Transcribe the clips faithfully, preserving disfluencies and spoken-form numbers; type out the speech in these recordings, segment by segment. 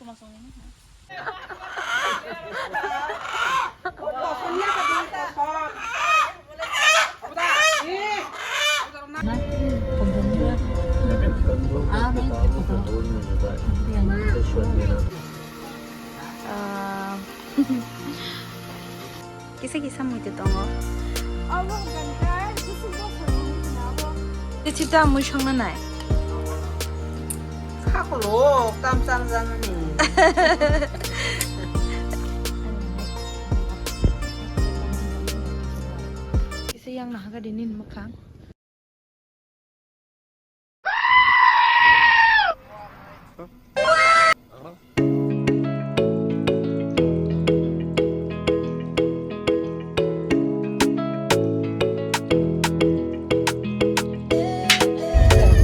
Ah. Kisa kisa muitu tongo. Abo gantai, kusuk bosor ni hwnna abo. Tei chita mui songna nai. Khakolok, tam chal janani. Kisa yang nahaga dinin makhang.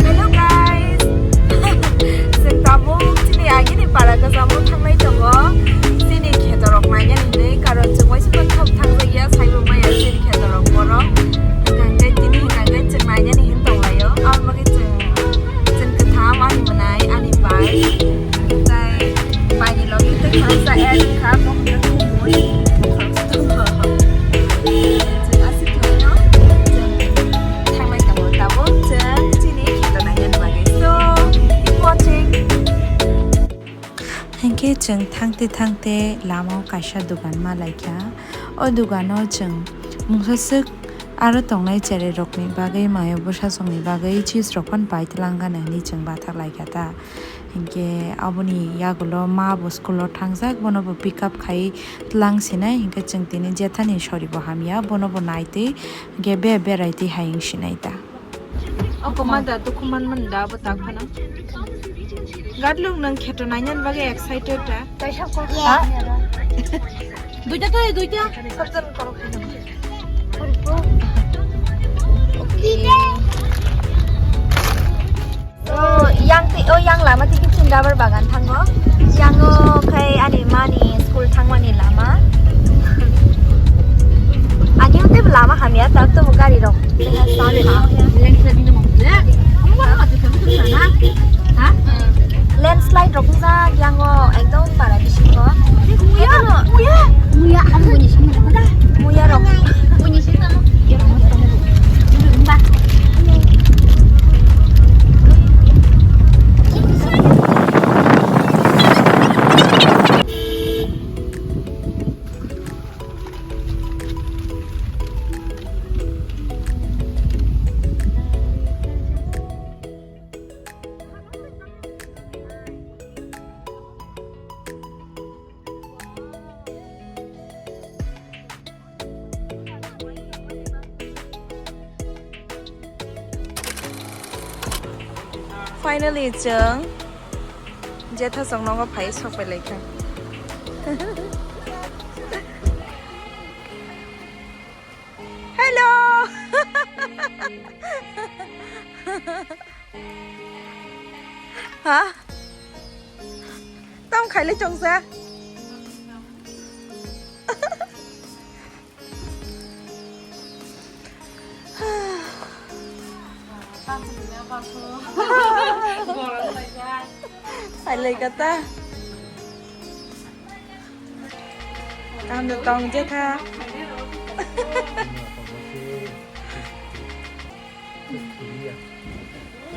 Hello guys, chwng tabuk chini agini para kwchamo thanglai tongo, chini khetorok nainani hinwi, karon chwng waisa thok thangjakya, saibo maya chini khetorok borok, hwnkhe tini hwnkhe chwng nainani hin tonglaio, aboni bagwi chwng, chwng kwtham ani mwnai, ani bai, tei baini logi tei khoroksa add kha, bo hwnkhe Khumui, bo khoroksa tongo. Chwng aswk khlaino, chwng thanglai tongo tabuk, chwng chini kheto nainani bagwi. So, keep watching. Hinkhe chwng thangte thangte lamao kaisa dugan ma laikha. O dugano chwng mungsaswk aro tongnai cherai rokni bagwi, mayo bwsajwkni bagwi chips rok phano pai twlang gana hinwi chwng bathak laikha ta. Hinkhe aboni yagulo ma bo school o thangjak, bono bo pick up khai twlang sinai, hinkhe chwng tini jethani sori bo hamya, bono bo naitwi hinkhe be berai twi hai wng sinai ta. O koma da dukhu man man da bo tak phano. Gadlung nang kheto nainani bagwi excited da. Kaisa kok. Ha? Duita to, duita. Sabjan korok. O yang ti, o yang lama tiki chwng rubber bagan thango. Yango khai ani mani school thangmani lama. Agi tei lama hamya, tak to gari rok. Landslide rok wngkha, yango ekdom para bisingo. Muya, muya, muya, muya rok. Finally, chwng Jetha chwng nogo phai sok pai laikha. Hello! Ha? Tamo khailai chongsa? Khailai kata. Kaham de tong Jetha.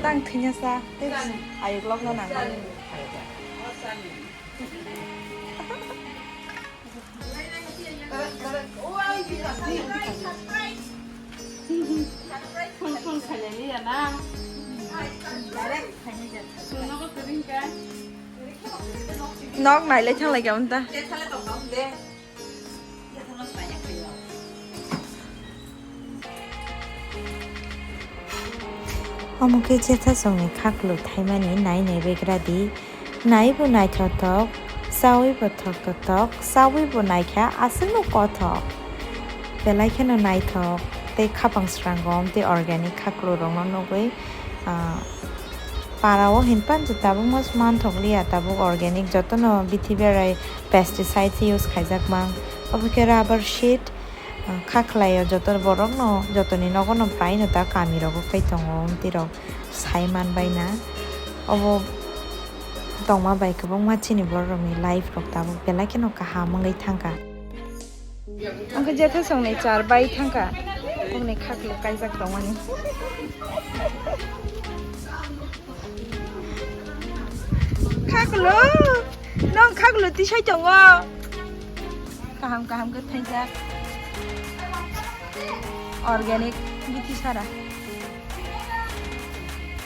Tang thwinya sa, tei ayuk lokno nangmani. Phone, phone khailai liya na. Direct khainai jak. Phone no ko ring ka. Nok nailai thanglai ka unta. Omo khe Jetha chwngni khaklu thaimani nai nai begra di. Naibo naithothok, chaui bo thoktotok, chaui bo naikha aswkno kothok. Belai kheno naithok tei khapang srango tei organic khaklu rokno nugwi, ah, para o hinpan je tabuk mas manthok liya, tabuk organic jotono bithi berai pesticide use khaijak mang. Obo khe rubber sheet, ah, kha khlai o joto borok no, jotoni nogo no pai no ta kami rogo khai tongo, amtwi rok sai man bai na. Obo Tongma bai kwbangma chini borok rokni life rok tabuk belai kheno kaham wngwi thangkha. Ang khe jethasongni char bai thangkha, bokni khaklo kaijak tongmani. Khaklo, nong khaklo tisai tongo. Kaham kaham khe thaijak. Organic bithi sara.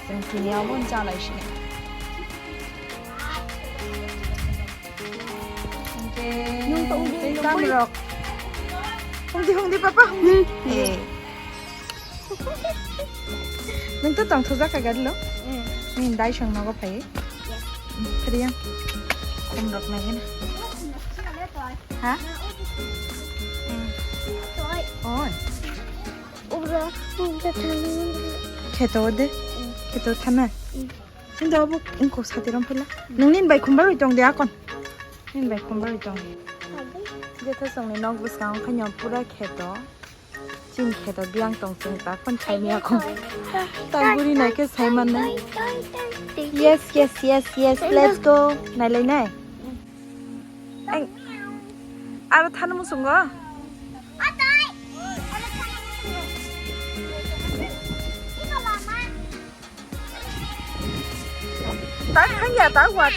Chwng tini obo chalai sini. Nwng to wngdi, tei wngdi. Tamrok. Wngdi, wngdi, papa, wngdi. Hmm. Eh. Nwng to tongthokjak ka gari lo? Hmm. Nini dai song nogo phai. Yes. Hmm, phai yang. Khum rok nai gana. Ha? Hmm. Oi. Ubra, ubra thani. Kheto de? Hmm. Kheto thana? Hmm. Hinda obo wngkok sati rom phila. Nung nini bai khumba rwi tong de akon. Nini bai khumba rwi tong. Jethasongni nok bwskango khaino pura kheto. Chini kheto biyang tong chwng ta phone khaimya kho. Ta guri nai khe sai mannai. Yes, yes, yes, yes. Let's go. Nai lai nai. Ang aro thani musungo. Tak hanya tak wat.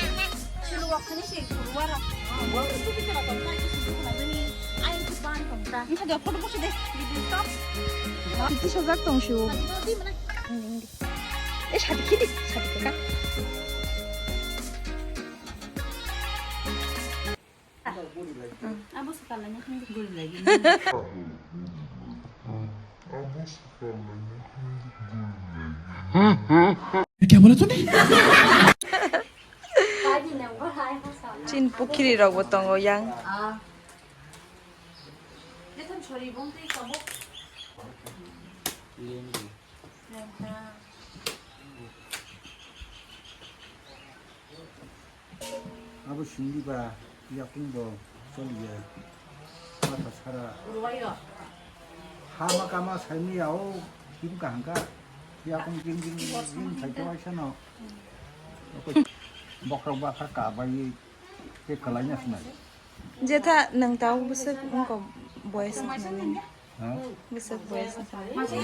Titi sojak tong siu. Eh, sadi kidi, sadi kaka. Abo swkalaina hwnwi guri lagi. Kya bola tune? Chin pukhiri rok bo tongo yang. Abo sindi ba yakung bo choliya. Mata sara. Hama kama saimaya o kim kahangka. Yakung jing jing jing saito aisa no. Bokrok bakha ka bai ke kalaina sinai. Jetha nang tau bwswk wngkha boys hinwi. Ha? Bwswk boys hinwi. Oke.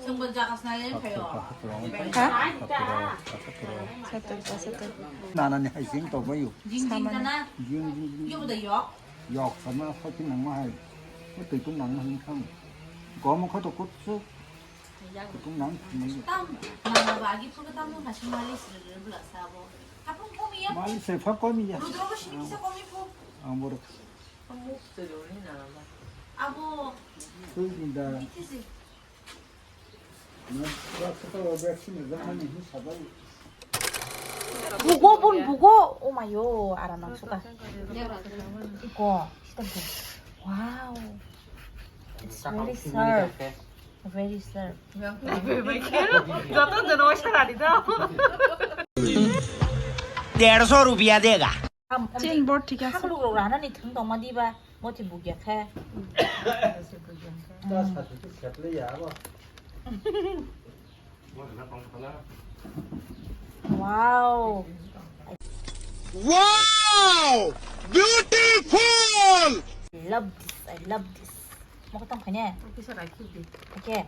Chwngbo jaga sinai le phaio. Pathattro, Ha? pathattro, pathattro. Sator, pasator. Nanani hai sing to bayu. Jing jing Samani. Jana. Jing jing jing. Yobo da yok. Yok sama hoti nangma hai. Twi tung nangma hin kham. Gomo kho to kutsu. Kutung nang thangmani. Tam, mama bagi phuka tam nung hasi mali sir bla sabo. Apung komi ya. Mali se pha komi ya. Rudro ko sini kisa komi phu. Ang borok. Abo. Tui inda. Iti si. Na, ba sa ta ba vaccine da mani hi sabai. Bugo bun bugo. Oh my yo, ara nang suka. Iko, sita bu. Wow. It's very sharp. Very sharp. Joto jono wai sarari do. Derso rupiya dega. Chin bor thik ase. Khaklu rok rana ni thung tong ma diba? Moti bugya khe. Ta sa tu tu khetle ya abo. Wow. Wow! Beautiful! I love this. I love this. Mokotong khane? Kisa rakhi di. Oke.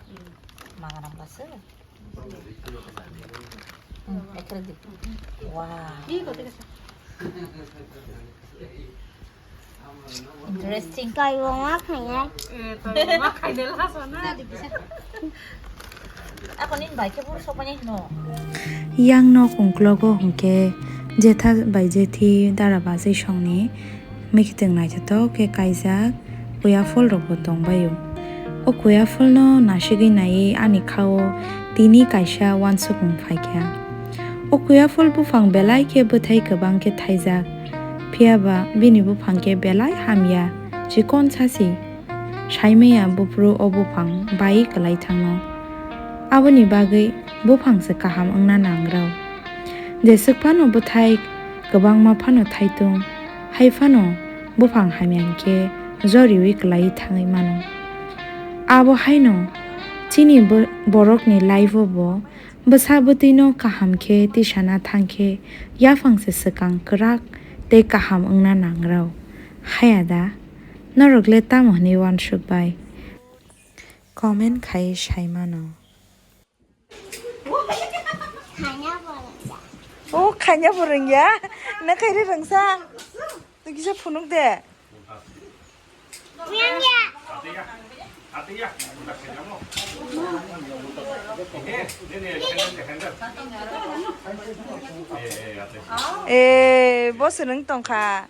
Manganam basa. Hmm, ekra di. Wow. Interesting. Kaibo ma khainai. Eh, to ma khainai la sana. Ako nin bai khe bur sokmani hino. Yang nok ungklogo hwnkhe jetha bai jethi dara bajai songni mikitwng naithotok khe kaijak kuya phol rokbo tongbaio. O kuya pholno nasigwi naiwi ani khao tini kaisa uansukmung phaikha. O kuya phol buphang belai khe bwthai kwbang khe thaijak. Phiya ba bini buphang khe belai hamya, chikon sasi. Saimaya buphuru o buphang bai kwlai thangno. Aboni bagwi buphang se kaham wngna nangrao. Jeswk phano bwthai kwbangma phano thaitung, hai phano buphang hamya hinkhe joriwi kwlaiwi thangwi mano. Abo haino chini bo-, borokni life-o bo Bwsa bwtwino kaham khe tisana thang khe yaphang se swkang kwrak tei kaham wngna nangrw. Haya da? Norok le tamo hwnwi uansuk bai? Comment khai sai mano. O khaina bo rwngya, na khairi rwngsa. Twi kisa phunuk de. Eh, bo se nung tongkha.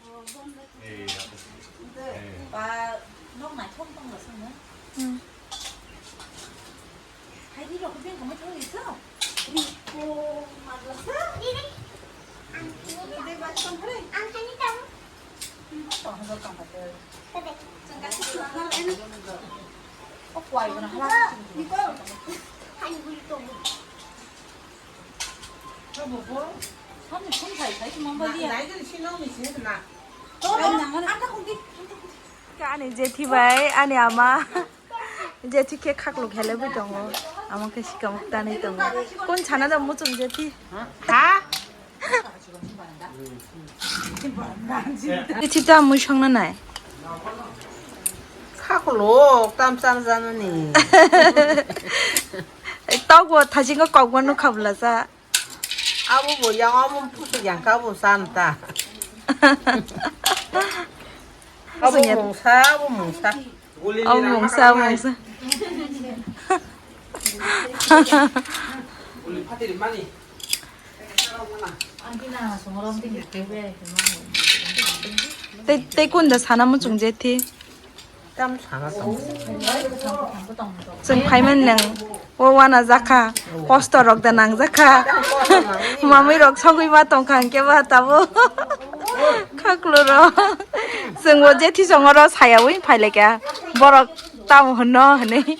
Ba, nok naithok tongla songno. Hmm. Hai, di rok beng kamai thang ri sa. Ri ko magla sa. Di, di. Ang thani tamo. Di, di, ba, tong hari. Ang thani tamo. Tong hari, tong hari. Tade. Tong hari, tong hari. O kwai gana hala. Di ko. Hani buli tong. Ani jethi bai, ani ama. Jethi khe khaklo khelebwi tongo. Ama khe sikamo tanwi tongo. Kun sana da muchung jethi? Ha? Jethi ta mui songna nai. Khaklo tam cham janani. Tokbo thasingo kokbo nukha bwlasa. Abo bo yang, abo pusu yang ka bo san ta. Abo mungsa, abo mungsa. Abo mungsa, abo mungsa. Tei, tei kunda sana muchung jethi. Tam sana tong. Chwng phaimani nang o wana jakha, kosto rok da nang jakha. Mamui rok sogwi ma tongkha hwnkhe ba tabo. Khaklo rok. Chwng bo jethi songoro sayawi phailaikha. Borok tamo hwnno hwnwi.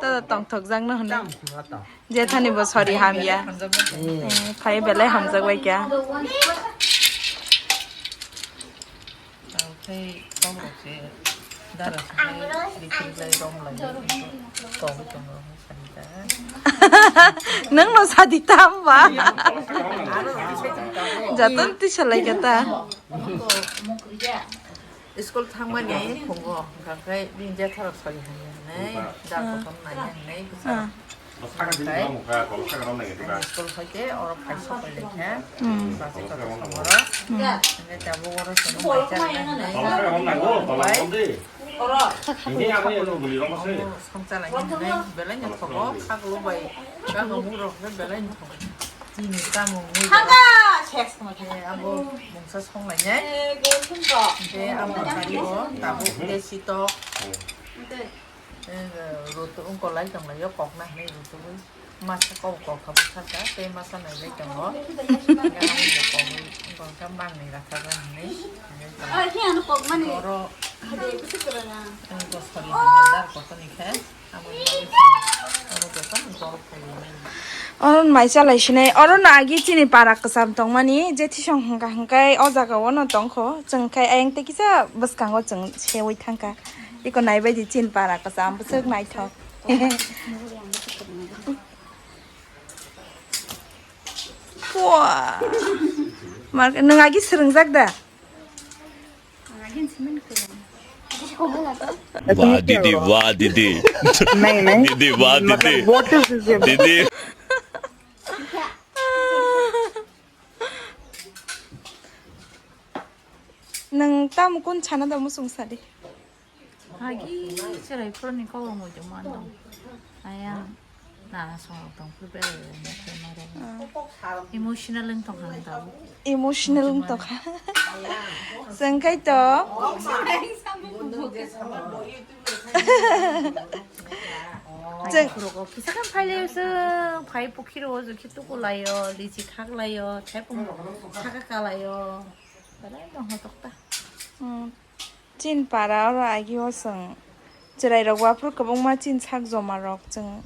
Tada tongthok jakno hwnwi. Tam sana tong. Jethani bo sori hamya. Eh. Eh, phai belai hamjak bai kya. Tei tong rok se dara se bikin lai rom lai tong tong rok sani ta. Nang no sadi tam ba. Jaton ti salai kata. School thangmani phungo, hwnkha khe bini jethorok sori hamya hwnwi, dal kotor naiya hwnwi bwsarok. Hwnkhe school hai khe oro phai sok bai lai kha, class eight o thangmani. Hwnkhe tabuk oro chwng bai cha rwna hwnwi bai. Oro song cha lai hwnwi belai no thogo, khaklo bai bangma murok khe belai no thogo. Chini tamo mui. Thanga ses ma thanga. Eh, abo mungsa song lai nai. Eh, go thung to. Hwnkhe abo kari o tabuk desi tok. Eh, rutu wngkor lai tong lai o kok na hinwi rutu wi. Masa kok kok kha bwkha kha tei masa nai lai tongo. Hwnkhe abo bo kok wi wngkor kha mang ni rakha ba hinwi. Ah, hi ano kok mani. Oro. Hade kutu kura na. Ang ko sori dar ko to ni khe. Oro mai chalai sinai, oro no agi chini para kwcham tongmani, je thisong hwnkha hwnkhe o jaga o no tongkho, chwng khe ayang tei kisa bwskango chwng seui thangkha. Iko naibaidi chini para kwcham bwswk naithok. Pua. Mar-, nwng agi swrwngjak da? Wah, didi, wah, didi. नहीं, नहीं। Didi, wah, didi. मतलब, what is this? Didi. Nwng tamo kun sana da muchung sadi? Agi chwrai phuruni kok rok muitu mano. Ayang nana songrok tong phuru belai belai mokhe norok. Ah. Emotional wng tong kha ang tabuk. Emotional wng tong kha. Chwng khai to. Chwng rok kisa khe phai lai se, phai pokhi rok o jukhi tuku lai o, lichi khak lai o, thaiphung saka ka lai o. Belai no hotok ta. Hmm. Chin para oro agi o chwng chwrai rok waphuru kwbangma chin sak joma rok chwng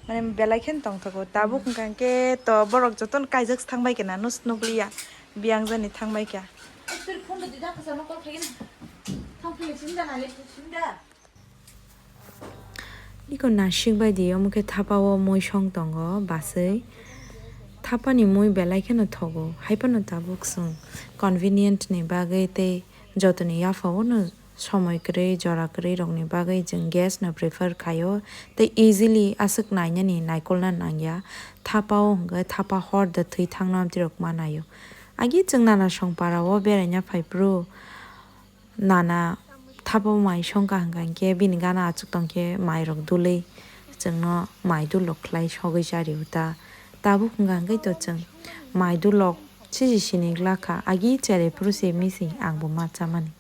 mane belai kheno tongthogo tabuk hwnkha hwnkhe to borok jotono kaijak thangbai khe nano nukliya biyang jani thangbai kha. Iko nasik bai di, omo khe thapa o mui song tongo basui. Thapa ni mui belai kheno thogo, hai phano tabuk chwng convenient ni bagwi tei jotoni yapha o no somoi kwrwi, jora kwrwi rok ni bagwi chwng gas no prefer khai o, tei easily aswk nainani naikolna nangya. Thapa o hwnkhe thapa hor da thwi thangno amtwi rok ma nai o. Agi chwng nana song para o beraina phai phuru, nana thapa mai songkha hwnkha hinkhe bini gana achuk tongkhe mairok dulwi chwngno mai dulok khlai sogwi chario ta. Tabuk hwnkha hinkhe to chwng mai dulok siji sini glakha, agi cherai phuru se misi angbo ma chamani.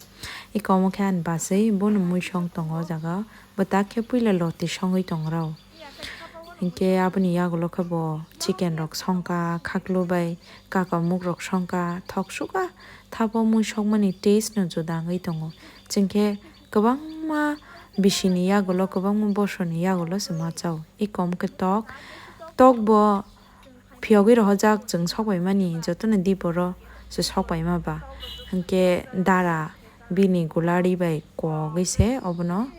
Iko omo khe ani basui bono mui song tongo o jaga, bwtak khe puila loti songwi tongrao. Hinkhe aboni yagulo khe bo chicken rok songkha, khaklu bai kakamuk rok songkha, thok sukha, thapa mui sokmani taste no juda wngwi tongo. Chwng khe kwbangma bisini yagulo, kwbangma bosorni yagulo se ma chao. Iko omo khe tok, tok bo phiyogwi rohorjak chwng sokpaimani, jotono diporo se sokpaima ba. Hinkhe dara bini gulari bai kogwi se obono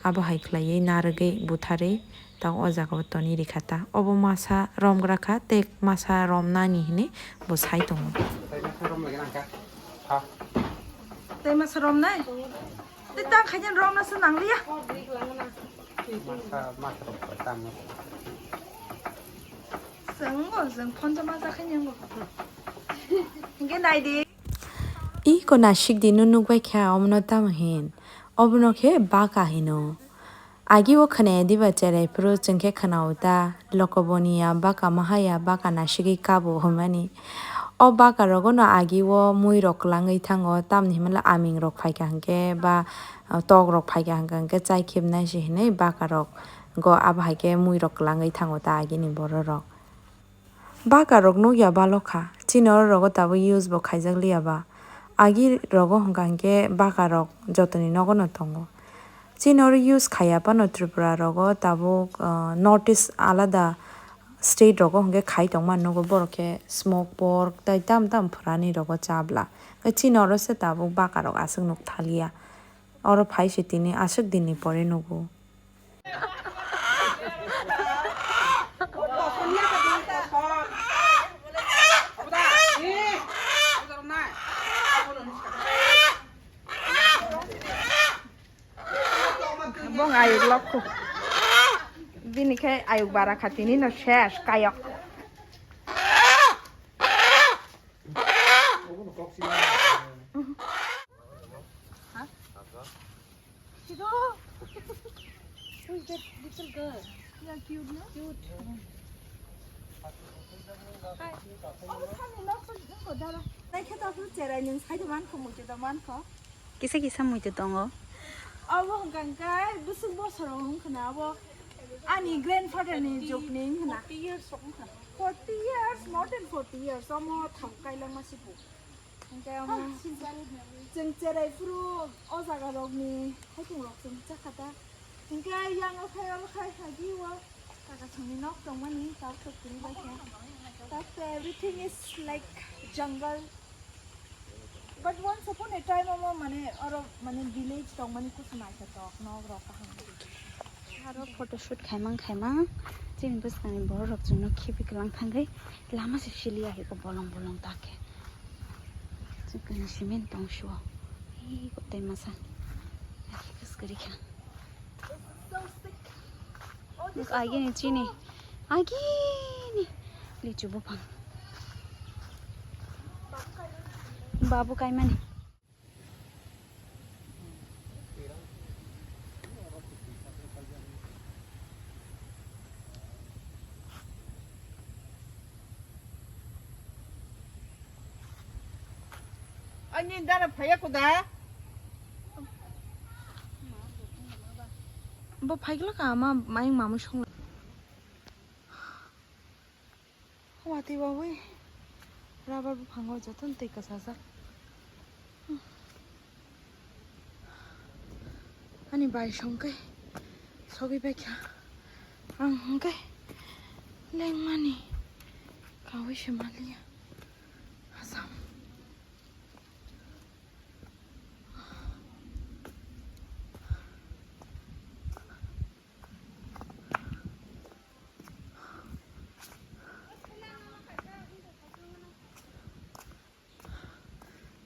abo hai khlaiwi narwgwi butharwi tabuk o jaga o tonwi rikha ta. Obo masa romgra kha tei masa romnani hinwi bo sai tongo. Tei masa romnai? Tei tang khaina romna se nangliya. Masa, masa rok tamo. Chwng bo, chwng phone to ma jakhaini wngbo. Hinkhe nai di. Iko nasik di no nukbai kha, omono tamo hin? Obono khe baka hino. Agi o khwnaya diba cherai phuru chwng khe khwnao ta, lokoboni ya baka mahaya baka nasigwi kabo hwnmani. O baka rogo no agi o mui rok kwlangwi thango, tamni hwnmale aming rok phaikha hinkhe ba tok rok phaikha hinkhe chai khibnai se hinwi baka rok go abo hai khe mui rok kwlangwi thango ta agini borok rok. Baka rok nukya balo kha, chini oro rogo tabuk use bo khaijak liya ba. Agi rogo hwnkha hinkhe baka rok jotoni nogo no tongo. Chini oro use khaiya phano Tripura rogo tabuk, ah, North East alada state rogo hinkhe khai tongma nugo, borok khe smoke pork tei tam tam phrani rogo chabla. Chini oro se tabuk baka rok aswk nuk thaliya. Oro phai se tini aswk din ni pore nugo. Bong ayuk lokho. Bini khe ayuk bara kha tini no ses kayok. Sido. Who is that little girl? Yeah, cute, no? Cute. Hi. Oh, come in, not so, not so, dara. Nai khe ta phuru cherai nwng sai de man kho, muitu da man kho. Kisa kisa muitu tongo. Abo hwnkha hwnkhe bwswk bosor o wng khna abo ani grandfather ni jug ni wng khna. Forty years wng khna. Forty years, more than forty years, omo thang kailangma se bo. Hwnkhe omo chwng cherai phuru o jaga rokni haikhwng rok chwng chakha ta. Hwnkhe yang o khai olo khai hagi o kaka songni nok tongmani tabuk kwrwi bai kha. Tabuk everything is like jungle. But once upon a time omo mane oro mane village tongmani kusu naithotok nok rok kaham. Aro photoshoot khaimang khaimang chini bwskangni borok rok chwngno khibi kwlang thangwi lama se siliya hai khe bolong bolong ta khe. Chwng khe cement tong sio. Ee, kotai masa. Akhe kwskwrwi kha. Nuk agini chini. Agini. Lichu buphang. Babu kaimani. Ani dara phaya kuda. Bo phaikla ka ma, mayung mamu song. Watwi wawi rubber buphango jotono twi kwchajak. Ani bai song khe sogwi bai kha. Ang hwnkhe lengmani kaui se manliya. Asam.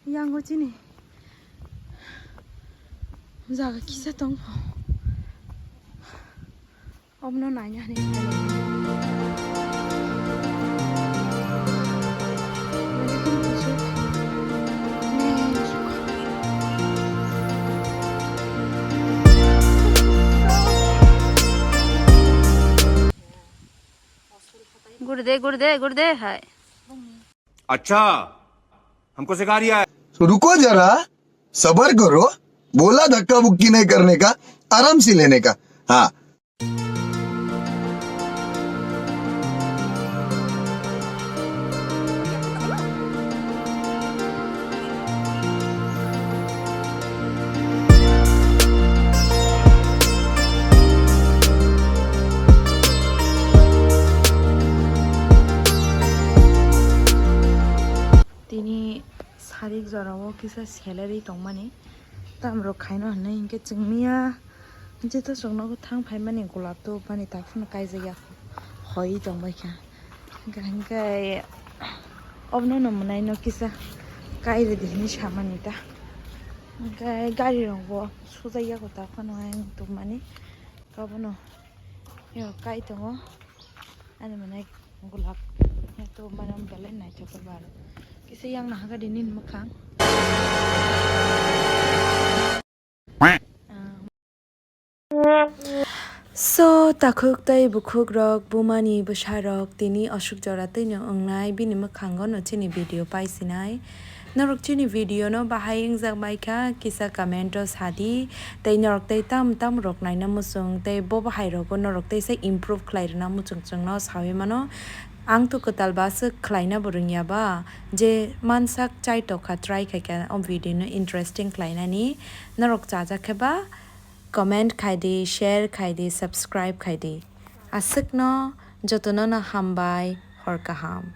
Yango chini jaga kisa tongpho. Omno naina hani. Gurde, gurde, gurde hai. अच्छा, हमको सिखा रिया है। तो रुको जरा, सबर करो, बोला धक्का बुक्की नहीं करने का, आराम से लेने का। हाँ। Tini sarik jorao kisa salary tongmani, tamrok khaino hinwi hinkhe chwngmiya. Jeto chwngno thang phaimani golap tubmani tak phano kaijak ya, hoi tongbai kha. Hwnkhe, hwnkhe obnono mwnaino kisa kai rwdi hinwi samani ta. Hwnkhe gari rokbo sujak yago tak phano ayang tubmani. Abono yo kai tongo. Ani mwnai golap. Tubmani belai naithok khe bar. Kisa yang naha gadi nini mwkhang. So, takhuk tei bukhuk rok, bumani bwsa rok, tini aswk jora twino wngnai, bini mwkhango no chini video paisinai. Norok chini video no bahai wngjak bai kha, kisa comment o sadi, tei norok tei tam tam rok naina muchung, tei bo bahai rogo norok teisa improve khlai rwna muchung chwngno sawi mano. Ang to kwtal ba swk khlaina bo rwngya ba, je mansak chai tokha, try khaikha o video no interesting khlainani. Norok chajak khe ba comment khai di, share khai di, subscribe khai di. Aswkno jotono no hambai, hor kaham.